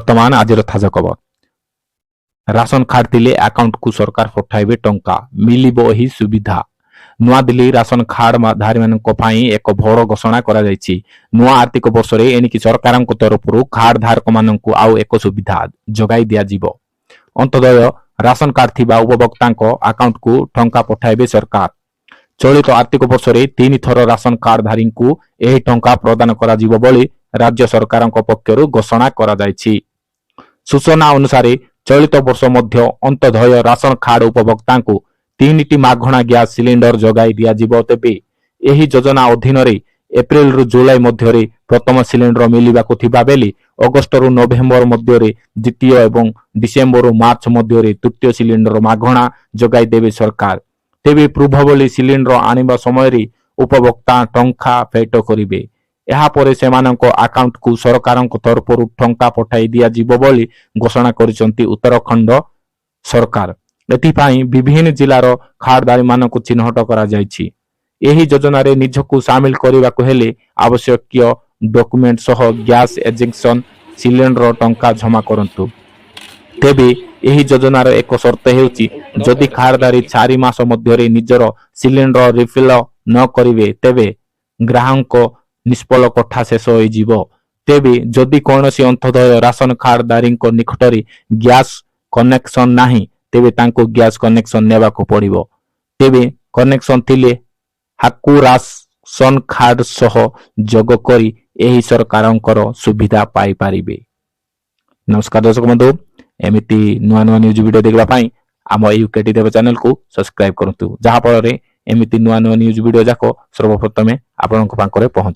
ବର୍ତ୍ତମାନ ଆଜିର ତାଜା ଖବର। ରାସନ କାର୍ଡ ଥିଲେ ଆକାଉଣ୍ଟକୁ ସରକାର ପଠାଇବେ ଟଙ୍କା, ମିଳିବ ଏହି ସୁବିଧା। ନୂଆଦିଲ୍ଲୀ, ରାସନ କାର୍ଡ ଧାରୀମାନଙ୍କ ପାଇଁ ଏକ ବଡ଼ ଘୋଷଣା କରାଯାଇଛି। ନୂଆ ଆର୍ଥିକ ବର୍ଷରେ ଏଣିକି ସରକାରଙ୍କ ତରଫରୁ କାର୍ଡ ଧାରକମାନଙ୍କୁ ଆଉ ଏକ ସୁବିଧା ଯୋଗାଇ ଦିଆଯିବ। ଅନ୍ତ୍ୟୋଦୟ ରାସନ କାର୍ଡ ଥିବା ଉପଭୋକ୍ତାଙ୍କ ଆକାଉଣ୍ଟକୁ ଟଙ୍କା ପଠାଇବେ ସରକାର। ଚଳିତ ଆର୍ଥିକ ବର୍ଷରେ ତିନି ଥର ରାସନ କାର୍ଡଧାରୀଙ୍କୁ ଏହି ଟଙ୍କା ପ୍ରଦାନ କରାଯିବ ବୋଲି ରାଜ୍ୟ ସରକାରଙ୍କ ପକ୍ଷରୁ ଘୋଷଣା କରାଯାଇଛି। ସୂଚନା ଅନୁସାରେ, ଚଳିତ ବର୍ଷ ମଧ୍ୟ ଅନ୍ତ୍ୟୋଦୟ ରାସନ କାର୍ଡ ଉପଭୋକ୍ତାଙ୍କୁ ତିନିଟି ମାଗଣା ଗ୍ୟାସ ସିଲିଣ୍ଡର ଯୋଗାଇ ଦିଆଯିବ। ତେବେ ଏହି ଯୋଜନା ଅଧୀନରେ ଏପ୍ରିଲରୁ ଜୁଲାଇ ମଧ୍ୟରେ ପ୍ରଥମ ସିଲିଣ୍ଡର ମିଳିବାକୁ ଥିବା ବେଳେ ଅଗଷ୍ଟରୁ ନଭେମ୍ବର ମଧ୍ୟରେ ଦ୍ୱିତୀୟ ଏବଂ ଡିସେମ୍ବରରୁ ମାର୍ଚ୍ଚ ମଧ୍ୟରେ ତୃତୀୟ ସିଲିଣ୍ଡର ମାଗଣା ଯୋଗାଇ ଦେବେ ସରକାର। ତେବେ ପୂର୍ବଭଳି ସିଲିଣ୍ଡର ଆଣିବା ସମୟରେ ଉପଭୋକ୍ତା ଟଙ୍କା ପୈଠ କରିବେ। ଏହାପରେ ସେମାନଙ୍କ ଆକାଉଣ୍ଟକୁ ସରକାରଙ୍କ ତରଫରୁ ଟଙ୍କା ପଠାଇ ଦିଆଯିବ ବୋଲି ଘୋଷଣା କରିଛନ୍ତି ଉତ୍ତରାଖଣ୍ଡ ସରକାର। ଏଥିପାଇଁ ବିଭିନ୍ନ ଜିଲ୍ଲାର କାର୍ଡଧାରୀମାନଙ୍କୁ ଚିହ୍ନଟ କରାଯାଇଛି। ଏହି ଯୋଜନାରେ ନିଜକୁ ସାମିଲ କରିବାକୁ ହେଲେ ଆବଶ୍ୟକୀୟ ଡକୁମେଣ୍ଟ ସହ ଗ୍ୟାସ ଏଜେନ୍ସି ସିଲିଣ୍ଡର ଟଙ୍କା ଜମା କରନ୍ତୁ। ତେବେ ଏହି ଯୋଜନାର ଏକ ସର୍ତ୍ତ ହେଉଛି, ଯଦି କାର୍ଡଧାରୀ 4 ମାସ ମଧ୍ୟରେ ନିଜର ସିଲିଣ୍ଡର ରିଫିଲ ନ କରିବେ, ତେବେ ଗ୍ରାହକଙ୍କ ନିଷ୍ଫଳ କୋଟା ଶେଷ ହୋଇଯିବ। ତେବେ ଯଦି କୌଣସି ଅନ୍ତ୍ୟୋଦୟ ରାସନ କାର୍ଡଧାରୀଙ୍କ ନିକଟରେ ଗ୍ୟାସ କନେକ୍ସନ ନାହିଁ, ତେବେ ତାଙ୍କୁ ଗ୍ୟାସ କନେକ୍ସନ ନେବାକୁ ପଡ଼ିବ। ତେବେ କନେକ୍ସନ ଥିଲେ ହାକୁ ରାସନ କାର୍ଡ ସହ ଯୋଗ କରି ଏହି ସରକାରଙ୍କର ସୁବିଧା ପାଇପାରିବେ। ନମସ୍କାର ଦର୍ଶକ ବନ୍ଧୁ, ଏମିତି ନୂଆ ନୂଆ ନ୍ୟୁଜ୍ ଭିଡ଼ିଓ ଦେଖିବା ପାଇଁ ଆମ ଏଇ ୟୁକେଟି ଦେବ ଚ୍ୟାନେଲକୁ ସବସ୍କ୍ରାଇବ କରନ୍ତୁ, ଯାହାଫଳରେ ଏମିତି ନୂଆ ନୂଆ ନ୍ୟୁଜ୍ ଭିଡ଼ିଓ ଯାକ ସର୍ବପ୍ରଥମେ ଆପଣଙ୍କ ପାଖରେ ପହଞ୍ଚିବ।